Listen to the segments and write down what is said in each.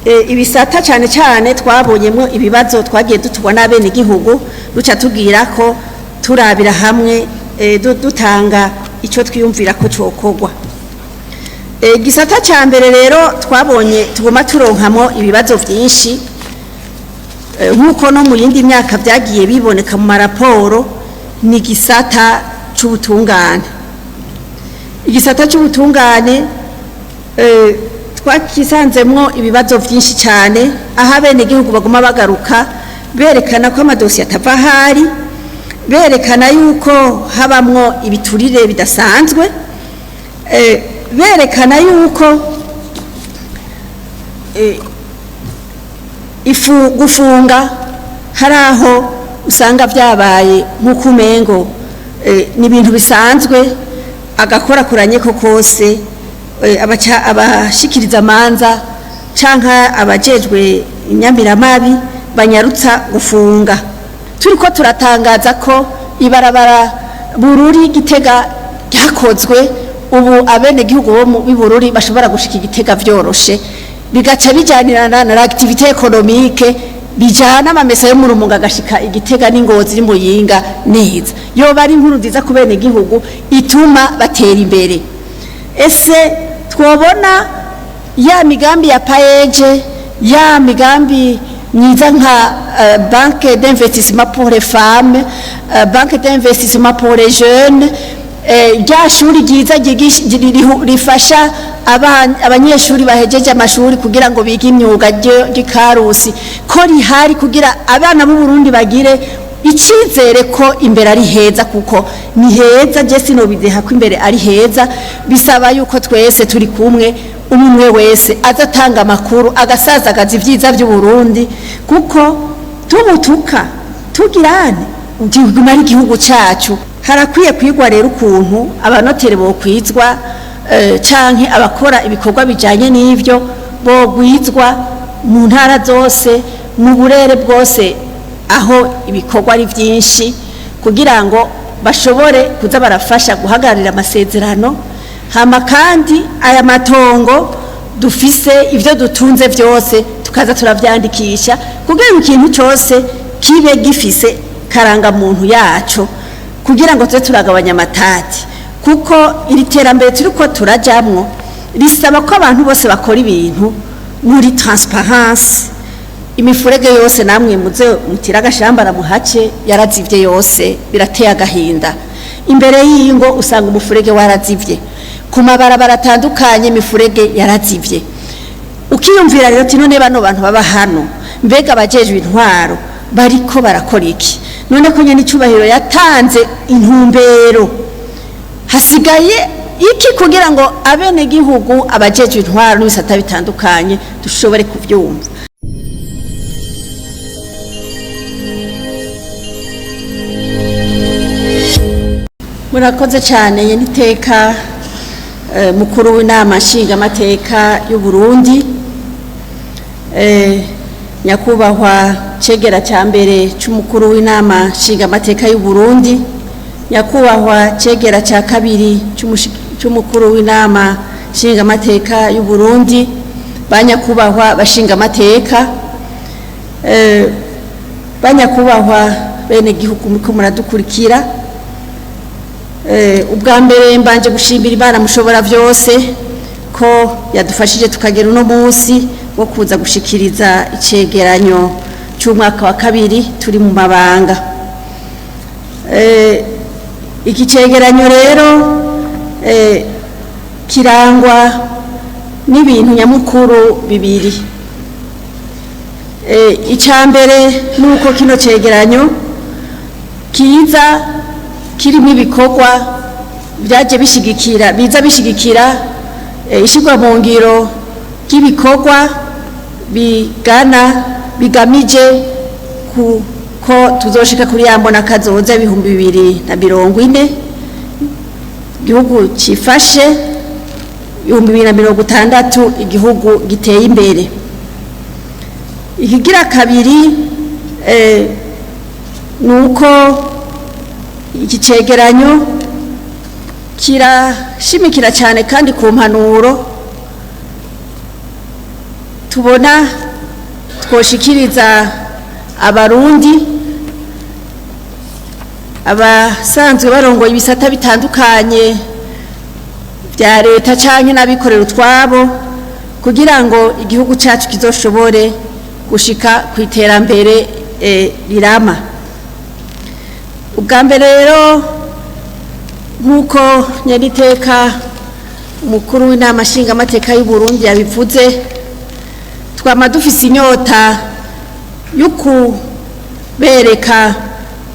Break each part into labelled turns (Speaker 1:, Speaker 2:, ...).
Speaker 1: Ibisata cyane cyane twabonyemo ibibazo twagiye dutubona n'abenegihugu, duca tubwira ko turabira hamwe, dutanga icyo twiyumvira ko cyokorwa. Igisata cya mbere rero twabonye tuguma turonkamo ibibazo byinshi, nk'uko no mu yindi myaka byagiye biboneka mu maraporo, ni igisata cy'ubutungane. Igisata cy'ubutungane twakisanzemwo ibibazo byinshi cyane, aho abenegihugu baguma bagaruka berekana ko amadosiye atava ahari, berekana yuko habamwo ibiturire bidasanzwe, berekana yuko ifu gufunga hari aho usanga byabaye nk'uko umengo ni ibintu bisanzwe, agakorakoranye ko kose, abashikiriza amanza canke abajejwe inyamiramabi banyarutsa gufunga. Turiko turatangaza ko ibarabara Bururi Gitega ryakozwe, ubu abenegihugu bo mu Bururi bashobora gushika Igitega vyoroshe, bigaca bijyanirana na l'activité économique, bijana amamesa yo mu Rumunga agashika Igitega n'Ingozi n'Imuyinga neza. Yoba ari inkuru nziza ku benegihugu, ituma batera imbere. Ese twobona ya migambi ya PAEEJ, ya migambi myiza nka banque d'investissement pour les femmes, banque d'investissement pour les jeunes, rya shuri ryiza rifasha abanyeshuri bahejeje amashuri kugira ngo bige imyuga ry'Ikarusi, ko rihari kugira abana b'u Burundi bagire icyizere ko imbere ari heza, kuko ni heza. Je sinobideha ko imbere ari heza, bisaba yuko twese turi kumwe, umwe wese azatanga amakuru, agasazagaza ibyiza by'u Burundi, kuko tumutuka tugirane igihugu ari igihugu cyacu. Harakwiye kwigwa rero ukuntu abanotere bokwizwa, canke abakora ibikorwa bijanye n'ivyo bogwizwa mu ntara zose, mu burere bwose aho ibikorwa ari byinshi, kugira ngo bashobore kuza barafasha guhagararira amasezerano. Hama kandi aya matongo dufise, ibyo dutunze byose, tukaza turavyandikisha kugira ngo ikintu cyose kibe gifise karangamuntu yaco, kugira ngo tuze turagabanya amatati, kuko iri terambere turiko turajamwo risaba ko abantu bose bakora ibintu muri transparence. Imifurege yose, namwe muze mutira agashambara muhace, yarazivye yose, birateye agahinda. Imbere y'ingo usanga umufurege warazivye, ku mabarabara atandukanye imifurege yarazivye. Ukiyumvira rero ati: "None bano bantu baba hano, mbega abajejwe intwaro bariko barakora iki? None ko nyene icubahiro yatanze intumbero, hasigaye iki kugira ngo abenegihugu, abajejwe intwaro n'ibisata bitandukanye dushobore kuvyumva?" Murakoze cyane, niteka mukuru w'Inama Nshingamateka y'u Burundi, nyakubahwa cegera cya mbere c'umukuru w'Inama Nshingamateka y'u Burundi, nyakubahwa cegera cya kabiri c'umukuru w'Inama Nshingamateka y'u Burundi, ba nyakubahwa bashingamateka, ba nyakubahwa bene gihugu muriko muradukurikira, ubwa mbere mbanje gushimira Imana mushobora byose ko yadufashije tukagera uno munsi wo kuza gushikiriza icegeranyo cy'umwaka wa kabiri turi mu mabanga. Iki cegeranyo rero kirangwa n'ibintu nyamukuru bibiri. Icya mbere ni uko kino cegeranyo kiza kirimo ibikorwa byaje bishigikira, biza bishigikira ishyirwa mu ngiro ry'ibikorwa bigana bigamije ko tuzoshika kuri ya mbona kazoza 2040, igihugu cifashe, 2060, igihugu giteye imbere. Ikigira kabiri ni uko iki cegeranyo kirashimikira cyane kandi ku mpanuro. Tubona twoshikiriza Abarundi, abasanzwe barongoye ibisata bitandukanye bya leta canke n'abikorera utwabo, kugira ngo igihugu cyacu kizoshobore gushika ku iterambere rirama. Ubwa mbere rero, nk'uko nyeniteka umukuru w'Inama Nshingamateka y'u Burundi yabivuze, twama dufise inyota yo kubereka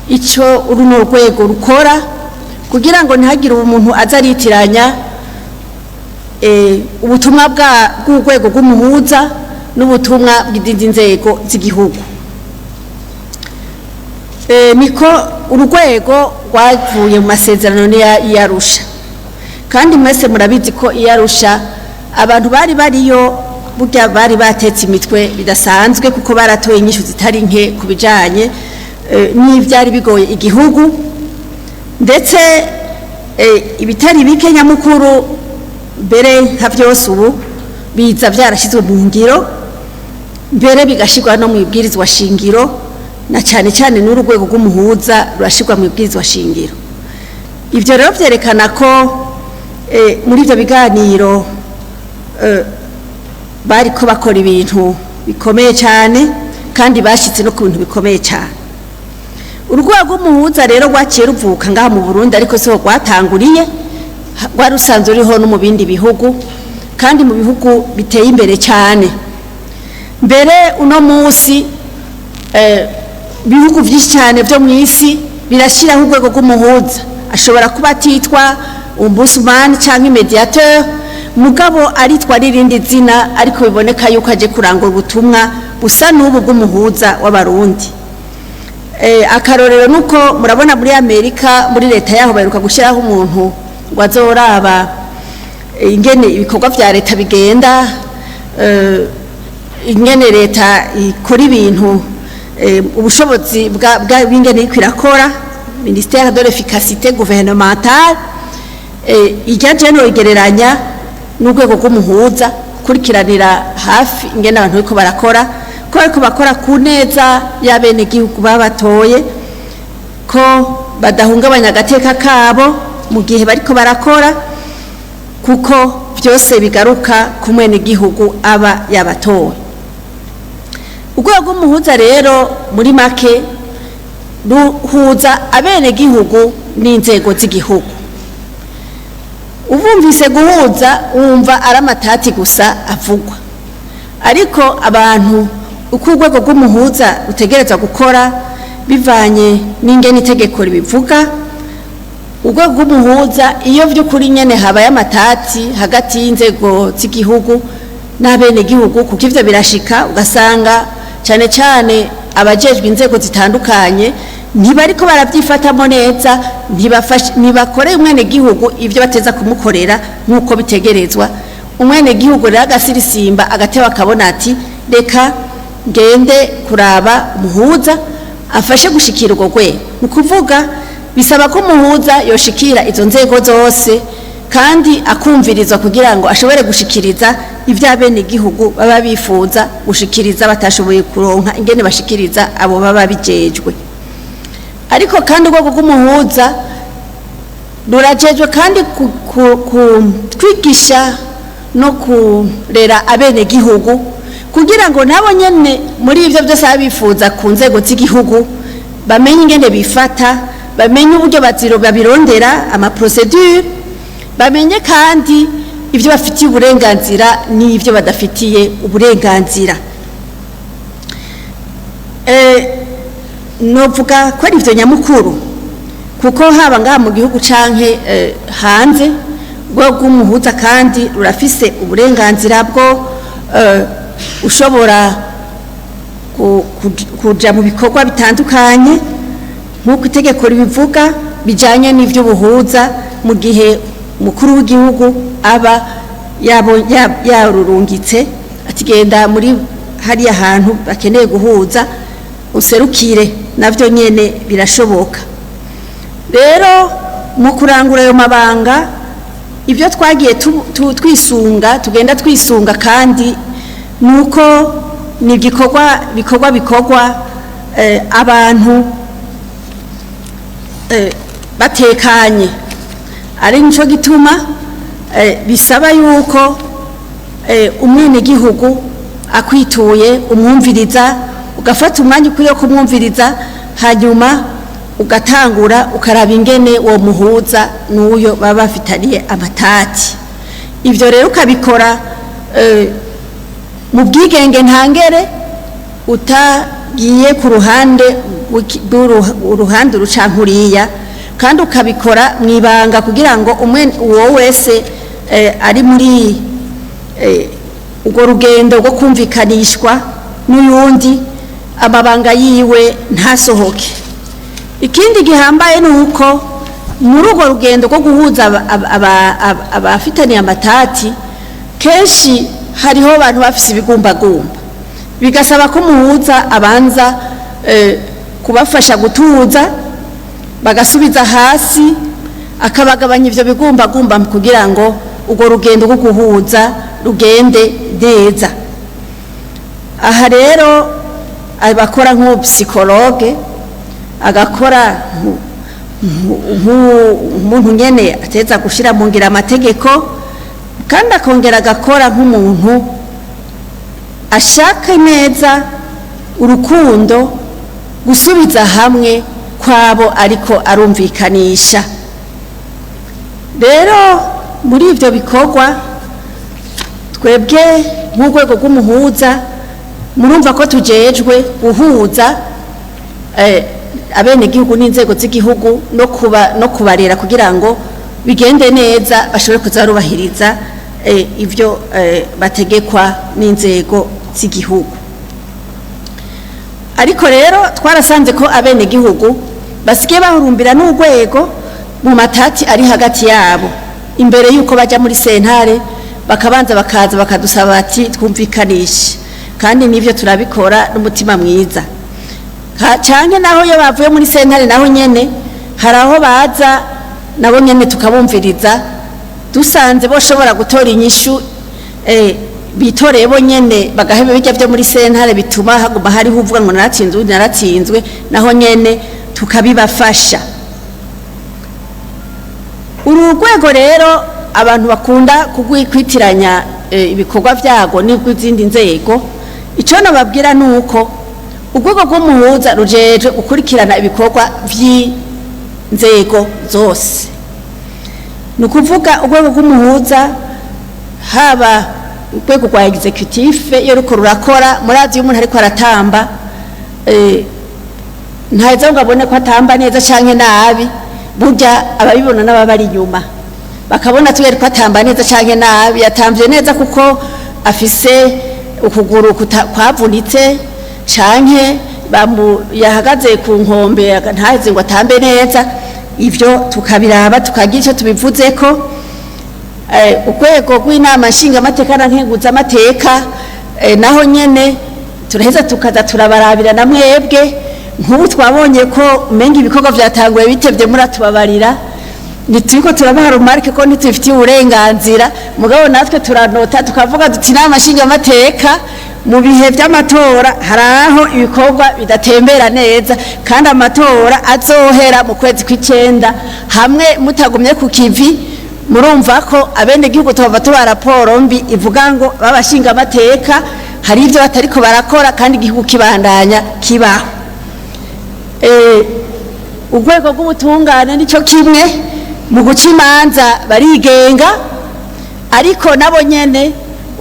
Speaker 1: icyo runo rwego rukora, kugira ngo ntihagire umuntu aza aritiranya ubutumwa bw'urwego rw'umuhuza n'ubutumwa bw'izindi nzego z'igihugu. Niko urwego rwavuye mu masezerano y'Arusha, kandi mwese murabizi ko iy'Arusha abantu bari bariyo burya bari batetse imitwe bidasanzwe, kuko baratoye inyishu zitari nke ku bijanye n'ivyari bigoye igihugu, ndetse ibitari bike nyamukuru mbere nka vyose ubu biza vyarashyizwe mu ngiro, mbere bigashirwa no mu ibwirizwa shingiro, na cyane cyane n'urwego rw'umuhuza rurashirwa mu ibwirizwa shingiro. Ibyo rero vyerekana ko muri ibyo biganiro bariko bakora ibintu bikomeye cyane, kandi bashyitse no ku bintu bikomeye cyane. Urwego rw'umuhuza rero rwaciye ruvuka ngaha mu Burundi, ariko siho rwatanguriye, rwari rusanzwe ruriho no mu bindi bihugu, kandi mu bihugu biteye imbere cyane. Mbere uno munsi ibihugu byinshi cyane byo mu isi birashyiraho urwego rw'umuhuza. Ashobora kuba atitwa ombudsman cyangwa médiateur, mugabo aritwa n'irindi zina, ariko biboneka yuko aje kurangura ubutumwa busa n'ubu bw'umuhuza w'Abarundi. Akarorero nuko murabona muri Amerika, muri leta yaho, baheruka gushyiraho umuntu ngo azoraba ingene ibikorwa vya leta bigenda, ingene leta ikora ibintu, ubushobozi bw'ingene iriko irakora, ministère de l'efficacité gouvernementale. Irya jeno igereranya n'urwego rw'umuhuza, gukurikiranira hafi ingene abantu bariko barakora, ko bariko bakora ku neza y'abenegihugu babatoye, ko badahungabanya agateka kabo mu gihe bariko barakora, kuko byose bigaruka ku mwenegihugu aba yabatoye. Urwego rw'umuhuza rero muri make ruhuza abenegihugu n'inzego z'igihugu. Ubumvise guhuza, wumva ari amatati gusa avugwa, ariko abantu, uko urwego rw'umuhuza rutegerezwa gukora bivanye n'ingene itegeko ribivuga, urwego rw'umuhuza, iyo by'ukuri nyene habaye amatati hagati y'inzego z'igihugu n'abenegihugu, kuko ivyo birashika, ugasanga cyane cyane abajejwe inzego zitandukanye ntibariko barabyifatamo neza, ntibakoreye umwenegihugu ibyo bateza kumukorera nk'uko bitegerezwa. Umwenegihugu rero agasirisimba, agateba, akabona ati: "Reka ngende kuraba umuhuza afashe gushikira urwo rwego." Ni ukuvuga bisaba ko umuhuza yoshikira izo nzego zose kandi akumvirizwa, kugira ngo ashobore gushikiriza ibyo abenegihugu baba bifuza gushikiriza, batashoboye kuronka ingene bashikiriza abo baba bijejwe. Ariko kandi urwego rw'umuhuza rurajejwe kandi kwigisha no kurera abenegihugu, kugira ngo nabo nyene muri ivyo byose baba bifuza ku nzego z'igihugu bamenye ingene bifata, bamenye uburyo babirondera, ama procédures, bamenye kandi ibyo bafitiye uburenganzira n'ibyo badafitiye uburenganzira. Novuga ko ari ivyo nyamukuru, kuko haba ngaha mu gihugu canke hanze, urwego rw'umuhuza kandi rurafise uburenganzira bwo ushobora kuja mu bikorwa bitandukanye nk'uko itegeko ribivuga, bijanye n'ivy'ubuhuza, mu gihe umukuru w'igihugu aba yarurungitse ati: "Genda muri hariya hantu bakeneye guhuza, userukire." Navyo nyene birashoboka. Rero mu kurangura ayo mabanga, ibyo twagiye twisunga, tugenda twisunga kandi Ni uko ni igikorwa bikorwa abantu batekanye, ari nico gituma bisaba yuko umwenegihugu akwituye umwumviriza, ugafata umwanya ukwiye kumwumviriza, hanyuma ugatangura ukaraba ingene wo muhuza n'uyo baba bafitaniye amatati. Ibyo rero ukabikora mu bwigenge ntangere, utagiye ku ruhande uruhande urucankuriya, kandi ukabikora mu ibanga kugira ngo umwe uwo wese ari muri urwo rugendo rwo kumvikanishwa n'uyundi, amabanga yiwe ntasohoke. Ikindi gihambaye ni uko muri urwo rugendo rwo guhuza abafitaniye amatati, kenshi hariho abantu bafise ibigumbagumba, bigasaba ko umuhuza abanza kubafasha gutuza, bagasubiza hasi, akabagabanya ivyo bigumbagumba kugira ngo urwo rugendo rwo guhuza rugende neza. Aha rero abakora nk'umupsikologe, agakora nk'umuntu nyene ateza gushira mu ngiro amategeko, kandi akongera agakora nk'umuntu ashaka neza urukundo, gusubiza hamwe kwabo ariko arumvikanisha. Rero muri ivyo bikorwa, twebwe nk'urwego rw'umuhuza, murumva ko tujejwe guhuza abenegihugu n'inzego z'igihugu no kubarera kugira ngo bigende neza, bashobore kuza barubahiriza ivyo bategekwa n'inzego z'igihugu. Ariko rero twarasanze ko abenegihugu basigaye bahurumbira n'urwego mu matati ari hagati yabo, imbere y'uko bajya muri sentare, bakabanza bakaza bakadusaba bati: "Twumvikanishe." Kandi n'ibyo turabikora n'umutima mwiza. Canke naho iyo bavuye muri sentare, naho nyene hari aho baza, nabo nyene tukabumviriza. Dusanze boshobora gutora inyishu bitoreye bo nyene, bagaheba bijya byo muri sentare bituma haguma hariho uvuga ngo naratsinzwe, uwundi naratsinzwe, naho nyene tukabibafasha. Uru rwego rero abantu bakunda kwitiranya ibikorwa vyago n'izindi nzego. Icyo nababwira ni uko urwego rw'umuhuza rujejwe gukurikirana ibikorwa vy'inzego zose. Ni ukuvuga urwego rw'umuhuza, haba urwego rwa exécutif iyo ruko rurakora, murazi iyo umuntu ariko aratamba ntaheza ngo abone ko atamba neza canke nabi. Burya ababibona n'ababa bari inyuma bakabona tubere ko atamba neza canke nabi, yatamvye neza kuko afise ukuguru kwavunitse, canke yahagaze ku nkombe ntaheze ngo atambe neza. Ivyo tukabiraba, tukagira icyo tubivuzeko. Urwego rw'inama nshingamateka na nkenguzamateka naho nyene turaheza tukaza turabarabira. Na mwebwe nk'ubu twabonye ko umenga ibikorwa vyatanguye bitevye, muratubabarira, ntituriko turabaha remarque ko ntitubifitiye uburenganzira, mugabo natwe turanota tukavuga duti: "Inama nshingamateka mu bihe by'amatora hari aho ibikorwa bidatembera neza, kandi amatora azohera mu kwezi kw'icenda. Hamwe mutagumye ku kivi, murumva ko abenegihugu tuhava tuba raporo mbi ivuga ngo babashingamateka hari ibyo batariko barakora, kandi igihugu kibandanya kibaho." Urwego rw'ubutungane nicyo kimwe, mu guca imanza barigenga, ariko nabo nyene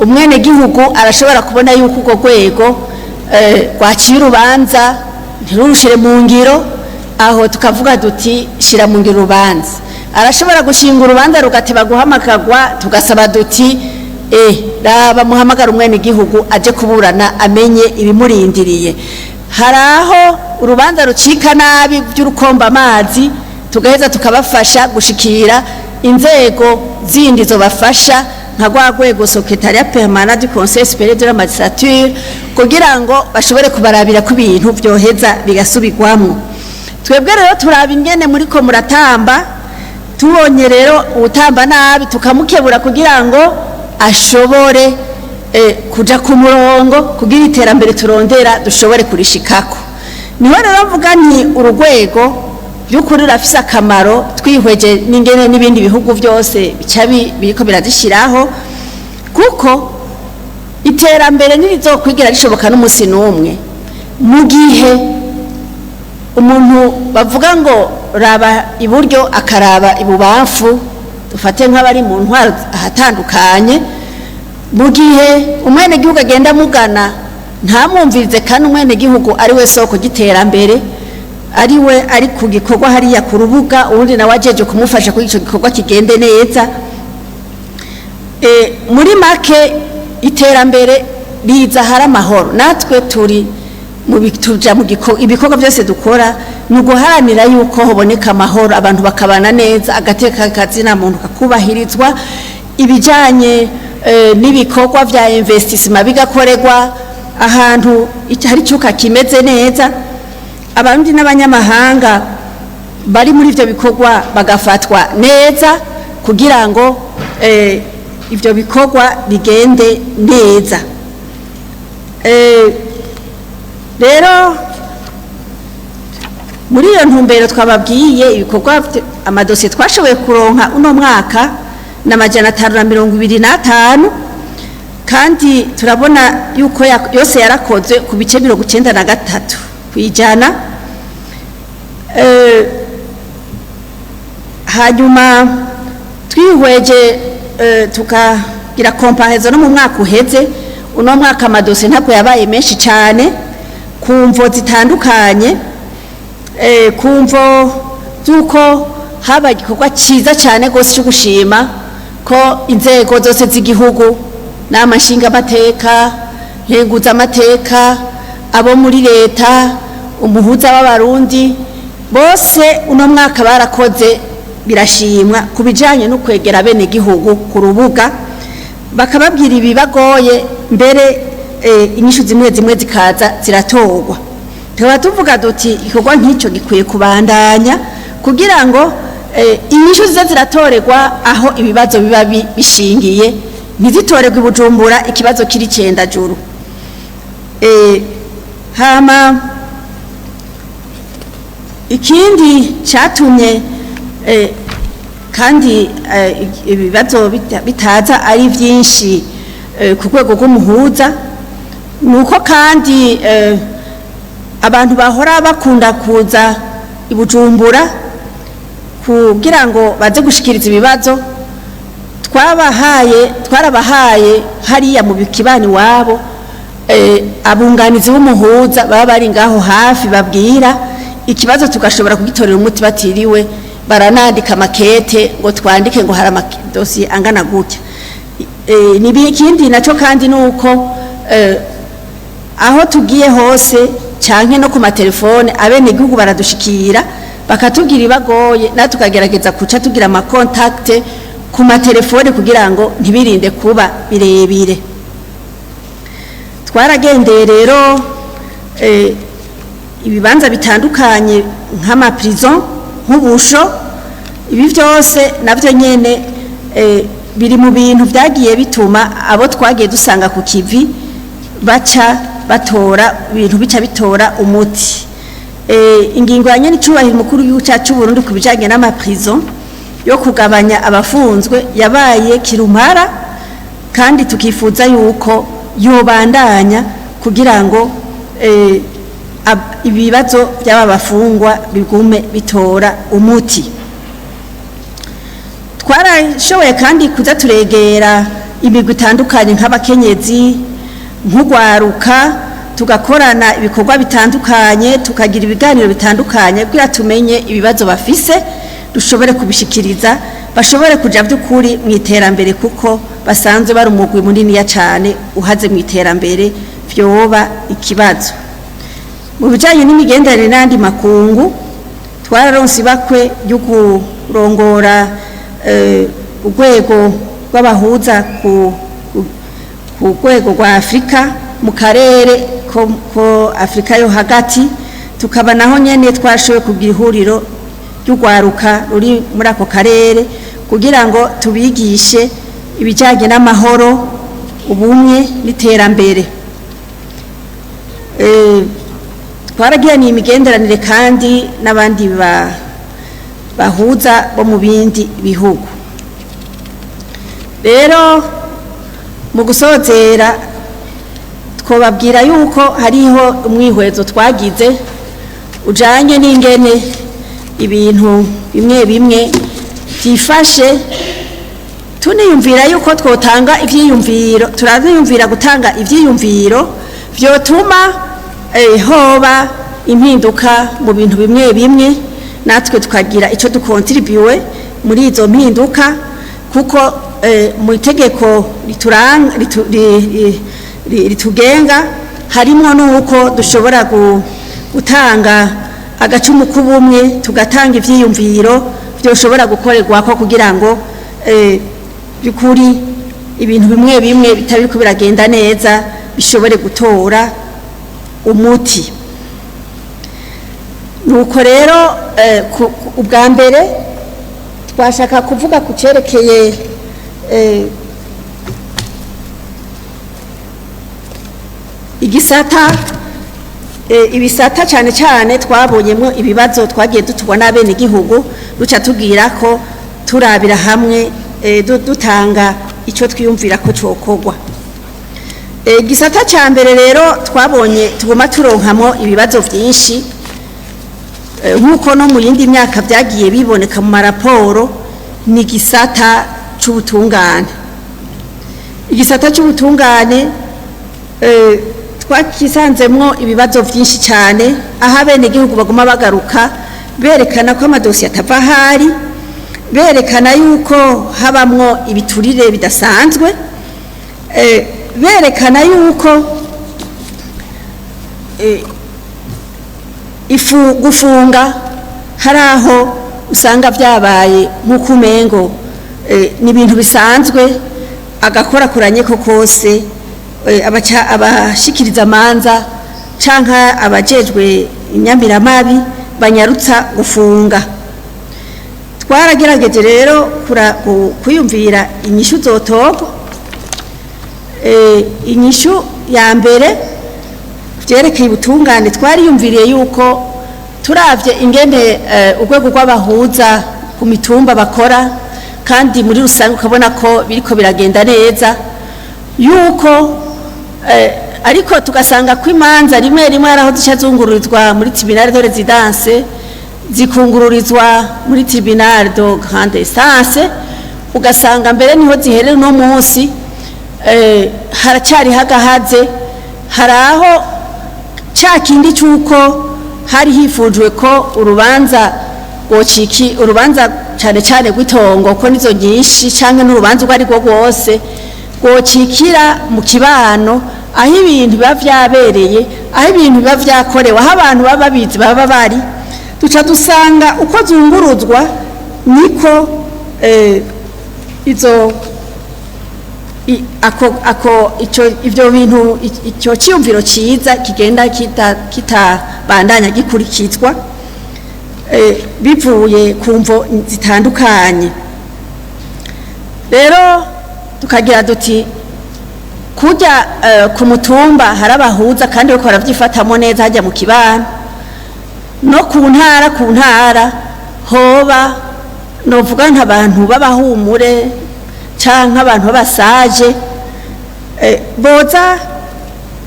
Speaker 1: umwenegihugu arashobora kubona yuko urwo rwego rwaciye urubanza ntirurushire mu ngiro. Aho tukavuga duti: "Shira mu ngiro urubanza." Arashobora gushinga urubanza rugateba guhamagarwa, tugasaba duti: "Raba muhamagara umwenegihugu aje kuburana, amenye ibimurindiriye." Hari aho urubanza rucika nabi by'urukomba amazi, tugaheza tukabafasha gushikira inzego zindi zobafasha, nka rwa rwego secrétariat permanent du Conseil supérieur de la magistrature, kugira ngo bashobore kubarabira ko ibintu vyoheza bigasubirwamwo. Twebwe rero turaba ingene muriko muratamba. Tubonye rero uwutamba nabi, tukamukebura kugira ngo ashobore kuja ku murongo kugira iterambere turondera dushobore kurishikako. Niho rero mvuga nti urugwego by'ukuri rurafise akamaro, twihweje n'ingene n'ibindi bihugu byose bica biriko birazishyiraho, kuko iterambere ntirizokwigira rishoboka n'umunsi n'umwe mu gihe umuntu bavuga ngo raba iburyo akaraba ibubamfu. Dufate nk'abari mu ntwaro ahatandukanye, mu gihe umwenegihugu agenda amugana ntamwumvirize, kandi umwenegihugu ari we soko ry'iterambere, ari we ari ku gikorwa hariya ku rubuga, uwundi nawe ajeje kumufasha kugira icyo gikorwa kigende neza. Muri make, iterambere riza hari amahoro. Natwe turi mu tuja mu ibikorwa byose dukora ni uguharanira yuko hoboneka amahoro, abantu bakabana neza, agateka kazina muntu kakubahirizwa, ibijanye n'ibikorwa vya investissement bigakorerwa ahantu hari icuka kimeze neza, Abarundi n'abanyamahanga bari muri ivyo bikorwa bagafatwa neza kugira ngo ivyo bikorwa bigende neza. Rero muri iyo ntumbero twababwiye ibikorwa, amadosiye twashoboye kuronka uno mwaka ni 525, kandi turabona yuko yose yarakozwe ku bice 93%. Hanyuma twihweje, tukagira comparaison no mu mwaka uheze, uno mwaka amadosiye ntabwo yabaye menshi cyane ku mvo zitandukanye, ku mvo z'uko haba igikorwa cyiza cyane rwose cyo gushima ko inzego zose z'igihugu n'amashingamateka, nkenguzamateka, abo muri leta, umuhuza w'Abarundi, bose uno mwaka barakoze birashimwa ku bijyanye no kwegera bene gihugu ku rubuga, bakababwira ibibagoye, mbere inyishu zimwe zimwe zikaza ziratorwa. Tukaba tuvuga duti igikorwa nk'icyo gikwiye kubandanya kugira ngo inyishu zize ziratorerwa aho ibibazo biba bishingiye, ntizitorerwe i Bujumbura ikibazo kiri cendajuru. Hama ikindi cyatumye kandi ibibazo bitaza ari byinshi ku rwego rw'umuhuza ni uko kandi abantu bahora bakunda kuza i Bujumbura kugira ngo baze gushikiriza ibibazo, twabahaye, twarabahaye hariya mu kibani wabo abunganizi b'umuhuza baba bari ngaho hafi, babwira ikibazo tugashobora kugitorera umuti batiriwe baranandika amakete ngo twandike ngo hari amadosiye angana gutya. Ni ikindi naco kandi ni uko aho tugiye hose canke no ku matelefone, abenegihugu baradushikira bakatubwira ibagoye, natwe tukagerageza kuca tugira ama contacts ku matelefone kugira ngo ntibirinde kuba birebire. Twaragendeye rero ibibanza bitandukanye nk'ama prisons, nk'ubusho. Ibi byose nabyo nyene biri mu bintu byagiye bituma abo twagiye dusanga ku kivi baca batora ibintu, bica bitora umuti. Ingingo ya nyene icubahiro umukuru w'igihugu cyacu c'u Burundi ku bijanye n'ama prisons yo kugabanya abafunzwe yabaye kirumara, kandi tukifuza yuko yobandanya kugira ngo ibibazo by'aba bafungwa bigume bitora umuti. Twarashoboye kandi kuza turegera imigwi itandukanye nk'abakenyezi, nk'ugwaruka, tugakorana ibikorwa bitandukanye, tukagira ibiganiro bitandukanye kugira tumenye ibibazo bafise, dushobore kubishikiriza, bashobore kuja by'ukuri mu iterambere, kuko basanzwe bari umugwi muniniya cane uhaze mu iterambere vyoba ikibazo. Mu bijanye n'imigenderanire n'andi makungu, twararonse ibakwe ryo kurongora urwego rw'abahuza ku rwego rwa Afurika, mu karere ko Afurika yo hagati. Tukaba naho nyene twashoboye kugira ihuriro ry'urwaruka ruri muri ako karere kugira ngo tubigishe ibijyanye n'amahoro. Ubumwe n'Iterambere. Twaragiraniye imigenderanire kandi n'abandi bahuza bo mu bindi bihugu. Rero mu gusozera, twobabwira yuko hariho umwihwezo twagize ujanye n'ingene ibintu bimwe bimwe byifashe. Tuniyumvira yuko twotanga ivyiyumviro, turaniyumvira gutanga ivyiyumviro vyotuma hoba impinduka mu bintu bimwe bimwe, natwe tukagira ico dukontribuwe muri izo mpinduka, kuko mu itegeko ritugenga harimo n'uko dushobora gutanga agacumu k'ubumwe, tugatanga ivyiyumviro byoshobora gukorerwako kugira ngo by'ukuri ibintu bimwe bimwe bitari biriko biragenda neza bishobore gutora umuti. Nuko rero ubwa mbere twashaka kuvuga ku cerekeye igisata, ibisata cyane cyane twabonyemo ibibazo twagiye dutubona n'abenegihugu, duca tubwira ko turabira hamwe, dutanga icyo twiyumvira ko cyokorwa. Igisata cya mbere rero twabonye tuguma turonkamo ibibazo byinshi, nk'uko no mu yindi myaka byagiye biboneka mu maraporo, ni igisata c'ubutungane. Igisata c'ubutungane twakisanzemwo ibibazo byinshi cyane, aho abenegihugu baguma bagaruka berekana ko amadosiye atava ahari, berekana yuko habamwo ibiturire bidasanzwe, berekana yuko ifu gufunga hari aho usanga byabaye nk'uko umengo ni ibintu bisanzwe, agakorakoranye ko kose, abashikiriza amanza canke abajejwe inyamiramabi banyarutsa gufunga. Twaragerageje rero kwiyumvira inyishu zotorwa. Inyishu ya mbere vyerekeye ubutungane, twariyumviriye yuko turavye ingene urwego rw'abahuza ku mitumba bakora, kandi muri rusange ukabona ko biriko biragenda neza, yuko ariko tugasanga ko imanza rimwe rimwe hari aho zica zungururizwa muri tribunal de résidence, zikungururizwa muri tribunal de grande instance, ugasanga mbere niho ziherera uno munsi. Haracyari hagahaze, hari aho ca kindi c'uko hari hifujwe ko urubanza rwociki, urubanza cane cane rw'itongo, ko nizo nyinshi, canke n'urubanza urwo ari rwo rwose rwocikira mu kibano, aho ibintu biba vyabereye, aho ibintu biba vyakorewe, aho abantu baba babizi baba bari. Duca dusanga uko zunguruzwa niko izo ako ico ivyo bintu, icyo cyiyumviro ciza kigenda kitabandanya gikurikizwa, bivuye ku mvo zitandukanye. Rero tukagira duti kujya ku mutumba hari abahuza kandi bariko baravyifatamo neza hajya mu kibano, no ku ntara hoba novuga nk'abantu b'abahumure canke abantu b'abasaje, boza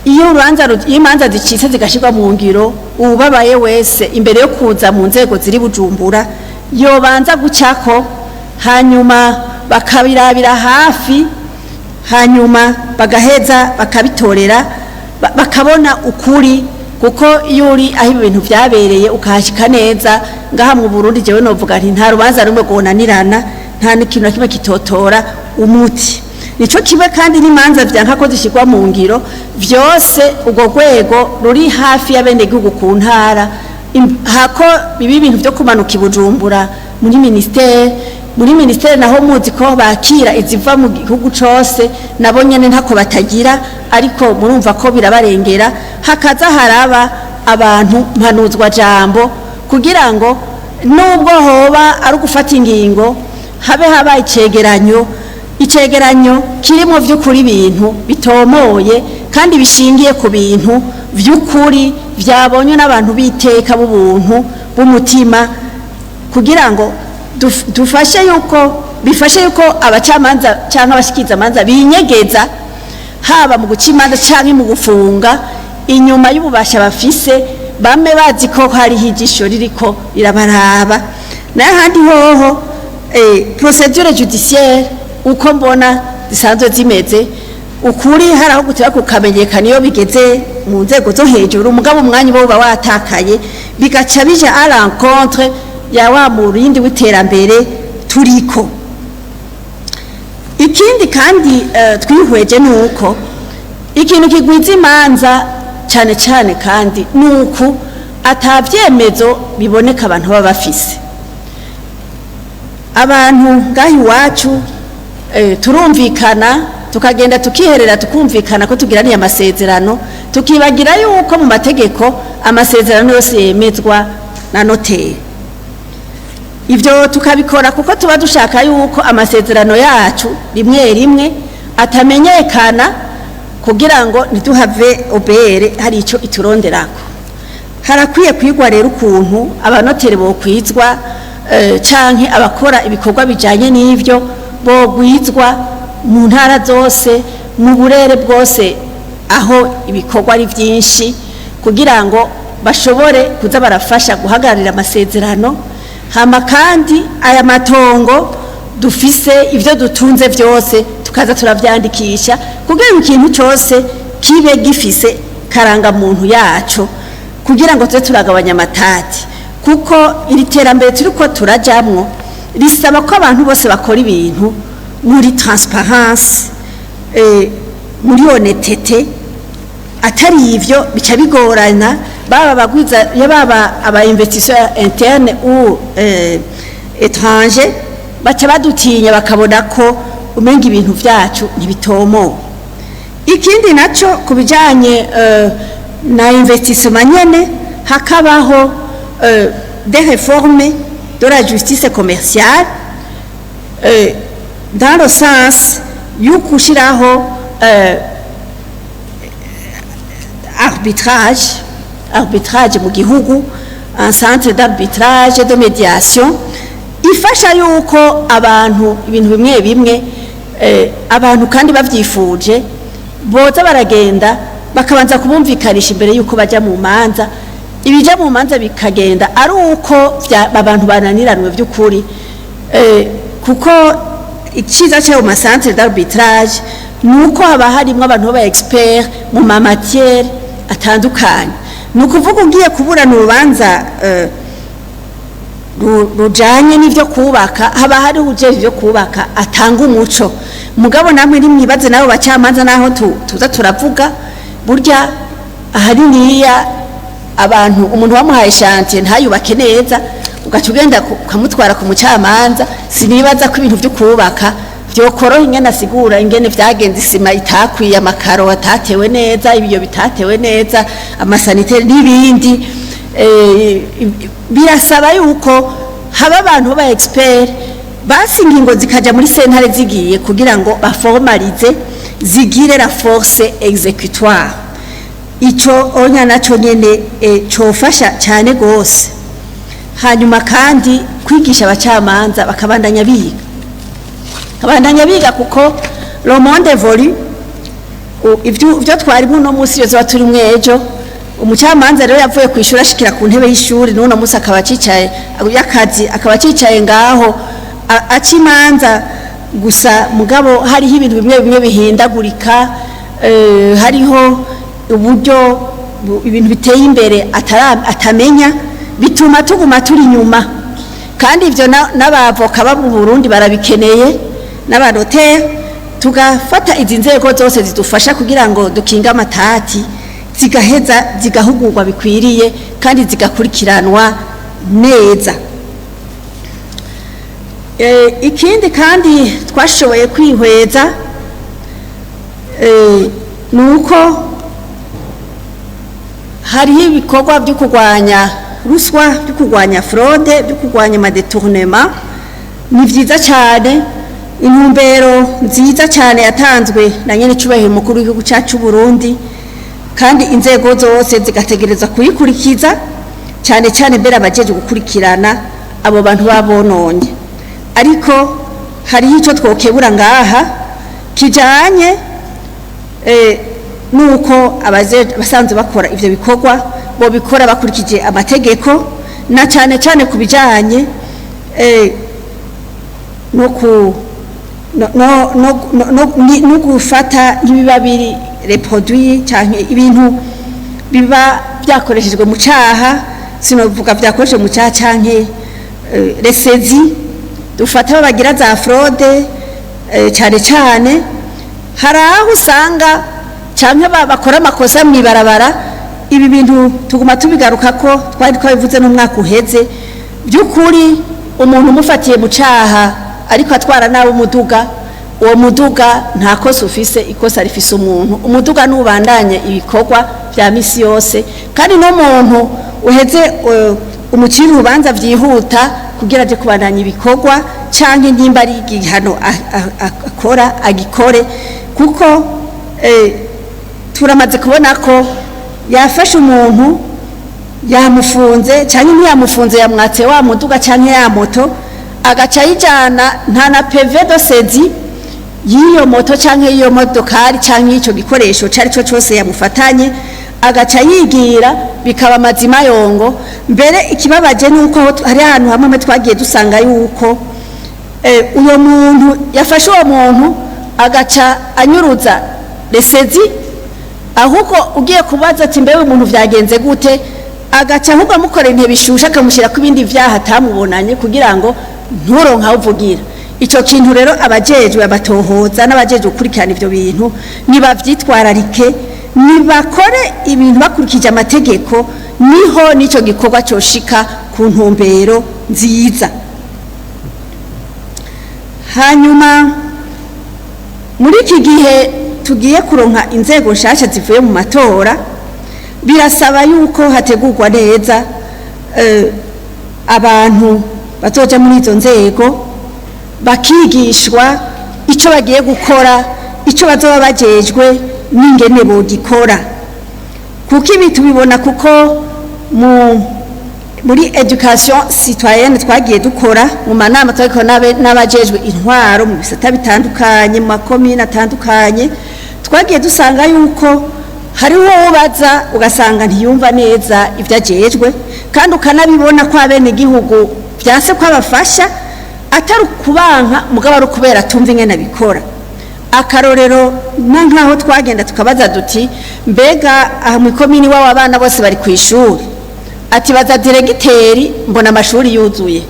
Speaker 1: iyo urubanza iyo imanza zicitse zigashirwa mu ngiro, uwubabaye wese imbere yo kuza mu nzego ziri Bujumbura yobanza gucako, hanyuma bakabirabira hafi, hanyuma bagaheza bakabitorera, bakabona ukuri. Kuko iyo uri aho ibintu vyabereye ukahashika neza, ngaha mu Burundi jewe novuga nti nta rubanza rumwe rwonanirana, nta n'ikintu na kimwe kitotora umuti. Nico kimwe kandi n'imanza vyanka ko zishirwa mu ngiro vyose, urwo rwego ruri hafi y'abenegihugu ku ntara, hako biba ibintu vyo kumanuka i Bujumbura muri ministere. Muri ministere naho muzi ko bakira iziva mu gihugu cose, nabo nyene ntako batagira, ariko murumva ko birabarengera. Hakaza haraba abantu mpanuzwa jambo, kugira ngo nubwo hoba ari ugufata ingingo, habe habaye icegeranyo. Icegeranyo kirimo vy'ukuri, ibintu bitomoye kandi bishingiye ku bintu vy'ukuri vyabonywe n'abantu b'iteka, b'ubuntu, b'umutima, kugira ngo dufashe yuko bifashe yuko abacamanza cyangwa abashikirizamanza binyegeza, haba mu guca imanza cyangwa mu gufunga, inyuma y'ububasha bafise, bame bazi ko hariho ijisho ririko rirabaraba. Nayo ahandi hoho, procédure judiciaire uko mbona zisanzwe zimeze, ukuri hari aho gutera kukamenyekana iyo bigeze mu nzego zo hejuru, mugabo umwanya uba watakaye, bigaca bija à l'encontre ya wa murindi w'iterambere turiko. Ikindi kandi twihweje ni uko ikintu kigwiza imanza cyane cyane kandi ni uku atabyemezo biboneka abantu baba bafise. Abantu ngaho iwacu turumvikana, tukagenda tukiherera, tukumvikana ko tugiraniye amasezerano, tukibagira yuko mu mategeko amasezerano yose yemezwa na noteri. Ibyo tukabikora kuko tuba dushaka yuko amasezerano yacu rimwe rimwe atamenyekana, kugira ngo ntiduhave OBR hari icyo ituronderako. Harakwiye kwigwa rero ukuntu abanoteri bokwizwa canke abakora ibikorwa bijanye n'ivyo bogwizwa mu ntara zose, mu burere bwose aho ibikorwa ari byinshi, kugira ngo bashobore kuza barafasha guhagararira amasezerano. Hama kandi aya matongo dufise, ibyo dutunze byose, tukaza turavyandikisha kugira ngo ikintu cyose kibe gifise karangamuntu yaco, kugira ngo tuze turagabanya amatati, kuko iri terambere turiko turajamwo risaba ko abantu bose bakora ibintu muri transparence, muri honnêteté. Atari ivyo bica bigorana, baba bagwiza, baba aba investisseurs interne ou étranger, baca badutinya, bakabona ko umenga ibintu vyacu ntibitomowe. Ikindi naco ku bijanye na investissement nyene, hakabaho des réformes de la justice commerciale dans le sens y'ugushiraho arbitrage mu gihugu, un centre d'arbitrage, de médiation, ifasha yuko abantu ibintu bimwe bimwe, abantu kandi bavyifuje, boza baragenda bakabanza kubumvikanisha imbere yuko bajya mu manza. Ibijya mu manza bikagenda ari uko abantu bananiranwe by'ukuri, kuko icyiza cy'ayo ma centre d'arbitrage ni uko haba harimo abantu b'aba expert mu ma matière atandukanye. Ni ukuvuga ugiye kuburana urubanza rujanye n'ivyo kubaka, haba hariho ujejwe ivyo kubaka atanga umuco. Mugabo namwe nimwibaze nabo bacamanza, naho tuza turavuga, burya ahaniniya abantu, umuntu wamuhaye chantier ntayubake neza, ugaca ugenda ukamutwara ku mucamanza, sinibaza ko ibintu vyo kubaka vyokoroha ingene asigura ingene vyagenze, isima itakwiye, amakaro atatewe neza, ibiyo bitatewe neza, ama sanitaires n'ibindi. Birasaba yuko haba abantu b'aba expert, basi ingingo zikaja muri sentare zigiye kugira ngo baformalize, zigire la force exécutoire. Ico onya naco nyene cofasha cyane gose. Hanyuma kandi kwigisha abacamanza bakabandanya biga, bakabandanya biga, kuko le monde évolue. Ivyo twari muno munsi yo turi mwejo. Umucamanza rero yavuye ku ishuri ashikira ku ntebe y'ishuri, n'uno munsi akaba acicaye y'akazi, akaba acicaye ngaho aca imanza gusa, mugabo hariho ibintu bimwe bimwe bihindagurika, hariho uburyo ibintu biteye imbere atamenya, bituma tuguma turi inyuma. Kandi ivyo n'abavoka bo mu Burundi barabikeneye, n'abanoteri. Tugafata izi nzego zose zidufasha kugira ngo dukinge amatati, zigaheza zigahugurwa bikwiriye kandi zigakurikiranwa neza. Ikindi kandi twashoboye kwihweza ni uko hariho ibikorwa byo kurwanya ruswa, byo kurwanya fraude, byo kurwanya ama détournement. Ni byiza cyane. Intumbero nziza cyane yatanzwe na nyen'icyubahiro umukuru w'igihugu cyacu Burundi, kandi inzego zose zigategereza kuyikurikiza, cyane cyane mbere abajeje gukurikirana abo bantu babononye. Ariko hariho icyo twokebura ngaha kijanye nuko abasanzwe bakora ivyo bikorwa bobikora bakurikije amategeko, na cyane cyane ku bijanye no ku no no no no no gufata nk'ibiba biri reproduit canke ibintu biba byakoreshejwe mu caha, sinovuga byakoreshejwe mu caha canke resezi dufata bagira za fraude. Cyane cyane hari aho usanga canke bakora amakosa mw'ibarabara. Ibi bintu tuguma tubigaruka ko twari twabivuze n'umwaka uheze. By'ukuri umuntu umufatiye mu caha ariko atwara nabi umuduga, uwo muduga nta kosa ufise, ikosa rifise umuntu. Umuduga nubandanye ibikorwa vya misi yose, kandi n'umuntu uheze umucira urubanza vyihuta kugira aje kubandanya ibikorwa, canke nimba ari igihano akora agikore, kuko turamaze kubona ko yafashe umuntu yamufunze, cyangwa ntiyamufunze, yamwatse wa muduga cyangwa ya moto, agaca ayijyana, nta na PV de saisie y'iyo moto cyangwa y'iyo modokari cyangwa y'icyo gikoresho icyo ari cyo cyose yamufatanye, agaca yigira, bikaba amazima yongo. Mbere ikibabaje ni uko hari ahantu hamwe twagiye dusanga yuko uyo muntu yafashe uwo muntu agaca anyuruza les saisies, ahubwo ugiye kubaza ati: "Mbewe umuntu vyagenze gute?" Agaca ahubwo amukorera intebe ishushe, akamushyira ku ibindi vyaha atamubonanye kugira ngo nturonke aho uvugira. Ico kintu rero abajejwe abatohoza n'abajejwe gukurikirana ivyo bintu nibavyitwararike, nibakore ibintu bakurikije amategeko, niho n'ico gikorwa coshika ku ntumbero nziza. Hanyuma muri iki gihe tugiye kuronka inzego nshasha zivuye mu matora, birasaba yuko hategurwa neza abantu bazoja muri izo nzego, bakigishwa icyo bagiye gukora, icyo bazoba bajejwe n'ingene bogikora, kuko ibi tubibona kuko muri éducation citoyenne twagiye dukora mu manama twagikora n'abajejwe intwaro mu bisata bitandukanye, mu makomine atandukanye, twagiye dusanga yuko hariho ubaza ugasanga ntiyumva neza ibyo ajejwe, kandi ukanabibona ko abenegihugu byanse ko abafasha, atari ukubanka mugabo ari ukubera atumva ingene abikora. Akarorero na nkaho twagenda tukabaza duti: "Mbega aha mu ikomini iwawe abana bose bari ku ishuri?" Ati: "Baza directeur, mbona amashuri yuzuye."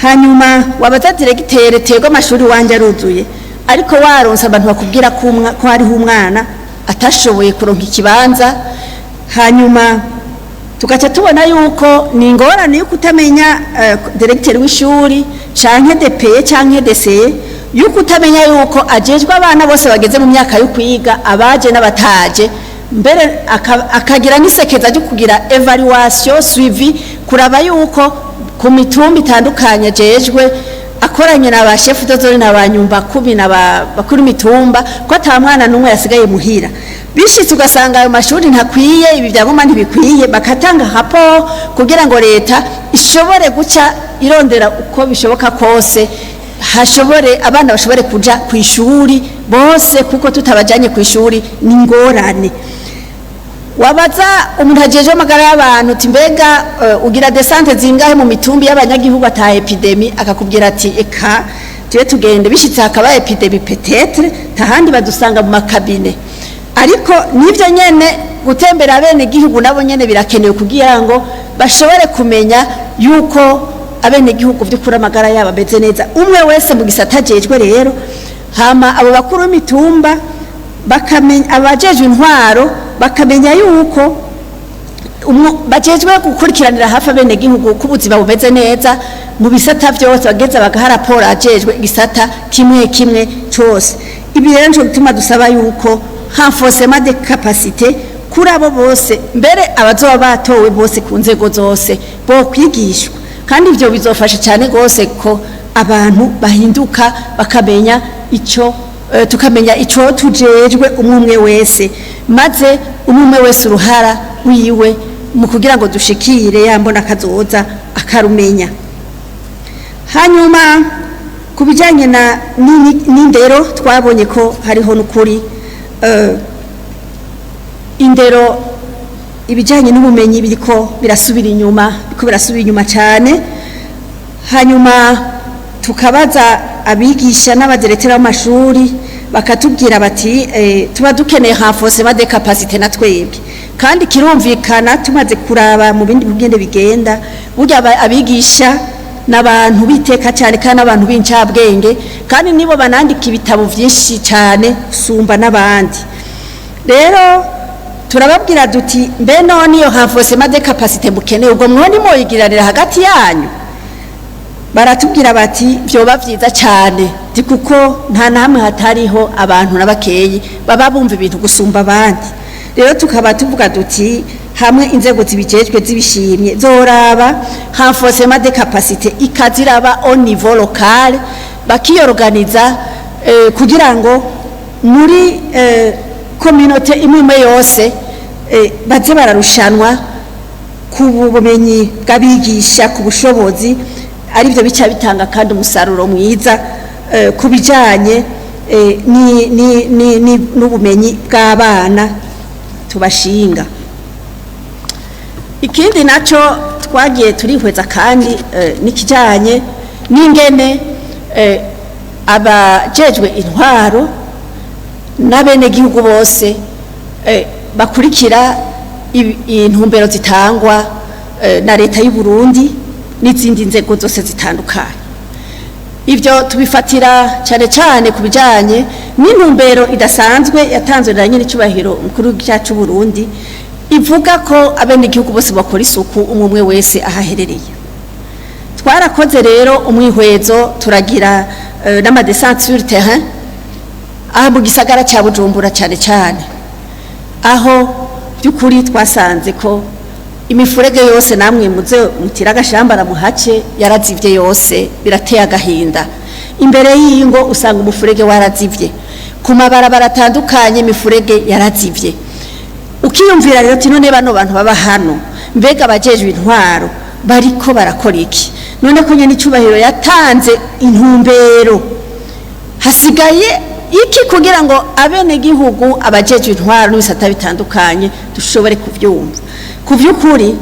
Speaker 1: Hanyuma wabaza directeur: "Tego, amashuri wanje aruzuye," ariko waronse abantu bakubwira ko hariho umwana atashoboye kuronka ikibanza. Hanyuma tugaca tubona yuko ni ingorane yo kutamenya directeur w'ishuri canke DPE canke DCE, yuko utamenya yuko ajejwe abana bose bageze mu myaka yo kwiga, abaje n'abataje, mbere akagira n'isekeza ryo kugira évaluation, suivi, kuraba yuko ku mitumba itandukanye ajejwe, akoranye na ba chef de zone na ba nyumba kumi na ba bakuru imitumba, ko ata mwana n'umwe yasigaye muhira. Bishitse ugasanga ayo mashuri ntakwiye, ibi byangombwa ntibikwiye, bakatanga rapport kugira ngo leta ishobore guca irondera uko bishoboka kose hashobore abana bashobore kuja ku ishuri bose, kuko tutabajanye ku ishuri ni ingorane. Wabaza umuntu ajeje amagara y'abantu uti: "Mbega ugira descentes zingahe mu mitumbi y'abanyagihugu ata épidémie?" Akakubwira ati: "Eka tube tugende, bishitse hakaba épidémie, peut-être tahandi badusanga mu ma cabinets." Ariko nivyo nyene gutembera abene gihugu nabo nyene birakenewe kugira ngo bashobore kumenya yuko abene gihugu vy'ukuri amagara yabo ameze neza, umwe wese mu gisata ajejwe. Rero hama abo bakuru b'imitumba bakamenya, abajejwe intwaro bakamenya yuko bajejwe gukurikiranira hafi abenegihugu ko ubuzima bumeze neza mu bisata vyose, bageza bagaha raporo ajejwe igisata kimwe kimwe cose. Ibi rero nico gituma dusaba yuko renforcement de capacité kuri abo bose, mbere abazoba batowe bose ku nzego zose bo kwigishwa, kandi ivyo bizofasha cyane gose ko abantu bahinduka bakamenya icyo tukamenya icyo tujejwe umwe umwe wese, maze umwe umwe wese uruhara wiwe mu kugira ngo dushikire ya mbona kazoza akarumenya. Hanyuma ku bijyanye na n'indero, twabonye ko hariho n'ukuri indero, ibijyanye n'ubumenyi biriko birasubira inyuma, biriko birasubira inyuma cyane. Hanyuma tukabaza abigisha n'abadirecteurs b'amashuri, bakatubwira bati tuba dukeneye renforcement des capacités na twebwe. Kandi kirumvikana, tumaze kuraba mu bindi bugende bigenda, burya abigisha n'abantu biteka cyane kandi n'abantu b'incabwenge, kandi nibo banandika ibitabo byinshi cyane sumba n'abandi. Rero turababwira duti: mbe none iyo renforcement des capacités mukeneye, ubwo mwoni moyigiranira hagati yanyu? Baratubwira bati vyoba vyiza cyane, ti kuko nta namwe hatariho abantu n'abakeyi baba bumva ibintu gusumba abandi. Rero tukaba tuvuga duti hamwe inzego zibijejwe zibishimye, zoraba renforcement des capacités ikaziraba au niveau local, bakiyorganiza kugira ngo muri communauté imwe imwe yose baze bararushanwa ku bumenyi bw'abigisha, ku bushobozi, aribyo bica bitanga kandi umusaruro mwiza ku bijyanye n'ubumenyi bw'abana tubashinga. Ikindi nacyo twagiye turihweza kandi n'ikijyanye n'ingene abajejwe intwaro n'abenegihugu bose bakurikira intumbero zitangwa na leta y'u Burundi n'izindi nzego zose zitandukanye. Ibyo tubifatira cyane cyane ku bijyanye n'intumbero idasanzwe yatanzwe na nyir'icyubahiro umukuru w'igihugu cy'u Burundi, ivuga ko abenegihugu bose bakora isuku, umwe umwe wese aho aherereye. Twarakoze rero umwihwezo, turagira n'amadescentes sur terrain aha mu gisagara cya Bujumbura cyane cyane, aho by'ukuri twasanze ko imifurege yose, namwe muze mutira agashambara muhace, yarazivye yose. Birateye agahinda, imbere y'ingo usanga umufurege warazivye, ku mabarabara atandukanye imifurege yarazivye. Ukiyumvira rero uti: none bano bantu baba hano, mbega abajejwe intwaro bariko barakora iki? None ko nyene icubahiro yatanze intumbero, hasigaye iki kugira ngo abenegihugu, abajejwe intwaro n'ibisata bitandukanye dushobore kuvyumva? Ku vy'ukuri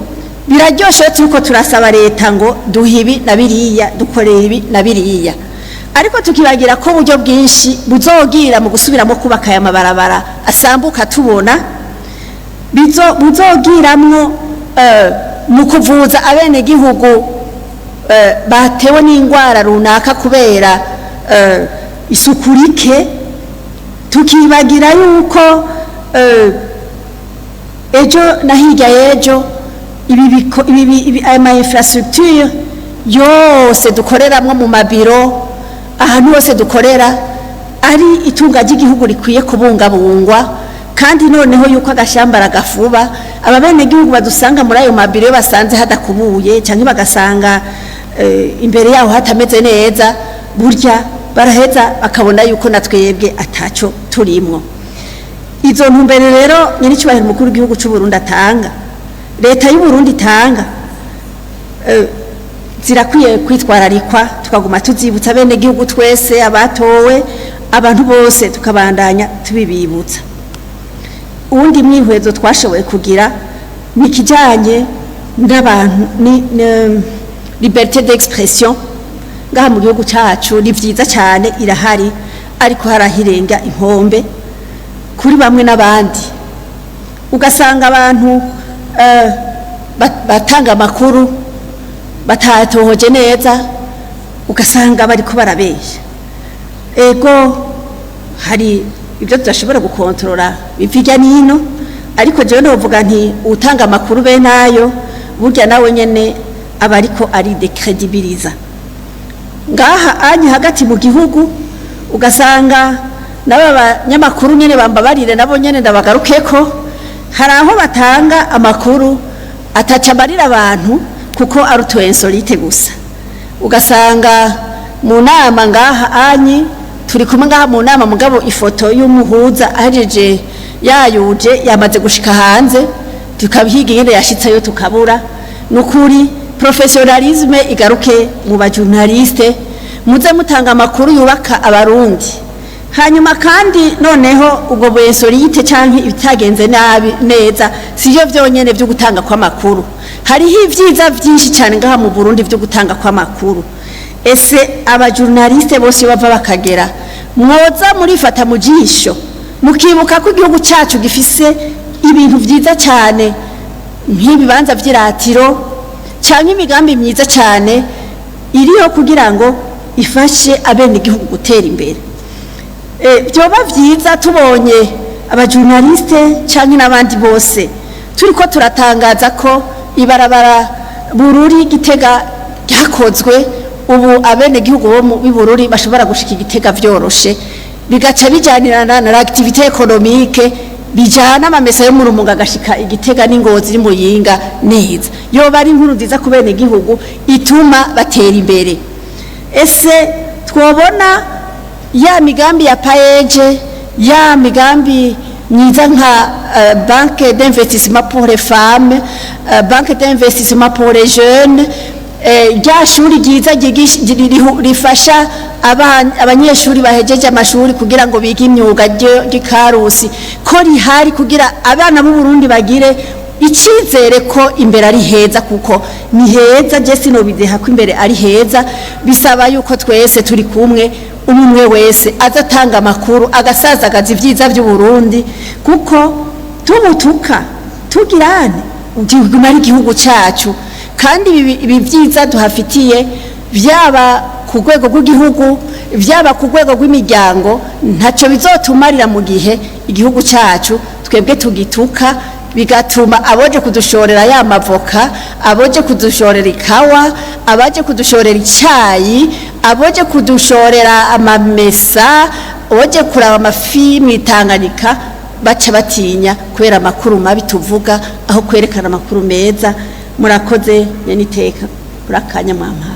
Speaker 1: biraryoshe iyo turiko turasaba leta ngo duhe ibi na biriya, dukorera ibi na biriya, ariko tukibagira ko uburyo bwinshi buzogira mu gusubiramo kubaka aya mabarabara asambuka tubona, buzogiramwo mu kuvuza abenegihugu batewe n'indwara runaka kubera isuku rike, tukibagira yuko ejo na hirya y'ejo ibi aya ma infrastructure yose dukoreramwo, mu mabiro, ahantu hose dukorera, ari itunga ry'igihugu rikwiye kubungabungwa. Kandi noneho yuko agashambara gafuba, aba benegihugu badusanga muri ayo mabiro, iyo basanze hadakubuye cyangwa bagasanga imbere yaho hatameze neza, burya baraheza bakabona yuko na twebwe ataco turimwo. Izo ntumbero rero nyir'icyubahiro umukuru w'igihugu cy'u Burundi atanga, leta y'u Burundi itanga, zirakwiye kwitwararikwa, tukaguma tuzibutsa bene gihugu twese, abatowe, abantu bose, tukabandanya tubibibutsa. Uwundi mwihwezo twashoboye kugira ni ikijyanye n'abantu, ni liberté d'expression. Ngaha mu gihugu cyacu ni byiza cyane, irahari, ariko harahirenga inkombe kuri bamwe n'abandi, ugasanga abantu batanga amakuru batatohoje neza, ugasanga bariko barabeshya. Ego, hari ibyo tudashobora gukontorora biva hirya n'ino, ariko jewe novuga nti utanga amakuru be nayo burya nawe nyene aba ariko ari décrédibiliza. Ngaha anye hagati mu gihugu ugasanga n'aba banyamakuru nyene, bambabarire, nabo nyene ndabagarukeko, hari aho batanga amakuru ataca amarira abantu kuko ari utu insolite gusa, ugasanga Mu nama ngaha anyi turi kumwe ngaha mu nama, mugabo ifoto y'umuhuza ahejeje yayuje yamaze gushika hanze, tukabihiga ingene yashitseyo tukabura. Nukuri professionnalisme igaruke mu ba journaliste, muze mutanga amakuru yubaka Abarundi. Hanyuma kandi noneho ubwo bw'insolite canke ibitagenze nabi neza sivyo vyonyene vyo gutanga kw'amakuru. Hariho ivyiza vyinshi cyane ngaha mu Burundi vyo gutanga kw'amakuru. Ese aba journaliste bose bava bakagera, mwoza murifata mu jisho, mukibuka ko igihugu cyacu gifise ibintu vyiza cyane, nk'ibibanza vy'iratiro cyangwa imigambi myiza cyane iriho kugira ngo ifashe abenegihugu gutera imbere. Byoba vyiza tubonye aba journaliste cyangwa n'abandi bose turiko turatangaza ko ibarabara Bururi Gitega ryakozwe, ubu abenegihugu bo mu Bururi bashobora gushika Igitega vyoroshe, bigaca bijyanirana na l'activité économique, bijana amamesa yo mu Rumunga agashika Igitega n'Ingozi n'Imuyinga neza. Yoba ari inkuru nziza ku benegihugu ituma batera imbere. Ese twobona ya migambi ya PAEEJ, ya migambi myiza nka banque d'investissement pour les femmes, banque d'investissement pour les jeunes, rya shuri ryiza rifasha abanyeshuri bahejeje amashuri kugira ngo bige imyuga ry'Ikarusi, ko rihari kugira abana b'u Burundi bagire icyizere ko imbere ari heza, kuko ni heza. Je sinobideha ko imbere ari heza. Bisaba yuko twese turi kumwe, umwe wese aza atanga amakuru, agasazagaza ibyiza by'u Burundi, kuko tubutuka tugirane kiguma ari igihugu cyacu. Kandi ibi byiza duhafitiye, byaba ku rwego rw'igihugu, byaba ku rwego rw'imiryango, ntacyo bizotumarira mu gihe igihugu cyacu twebwe tugituka, bigatuma aboje kudushorera ya mavoka, aboje kudushorera ikawa, abaje kudushorera icyayi, aboje kudushorera amamesa, aboje kuraba amafi mu Itanganyika, baca batinya kubera amakuru mabi tuvuga aho kwerekana amakuru meza. Murakoze nyeniteka kuri akanya mwampaye.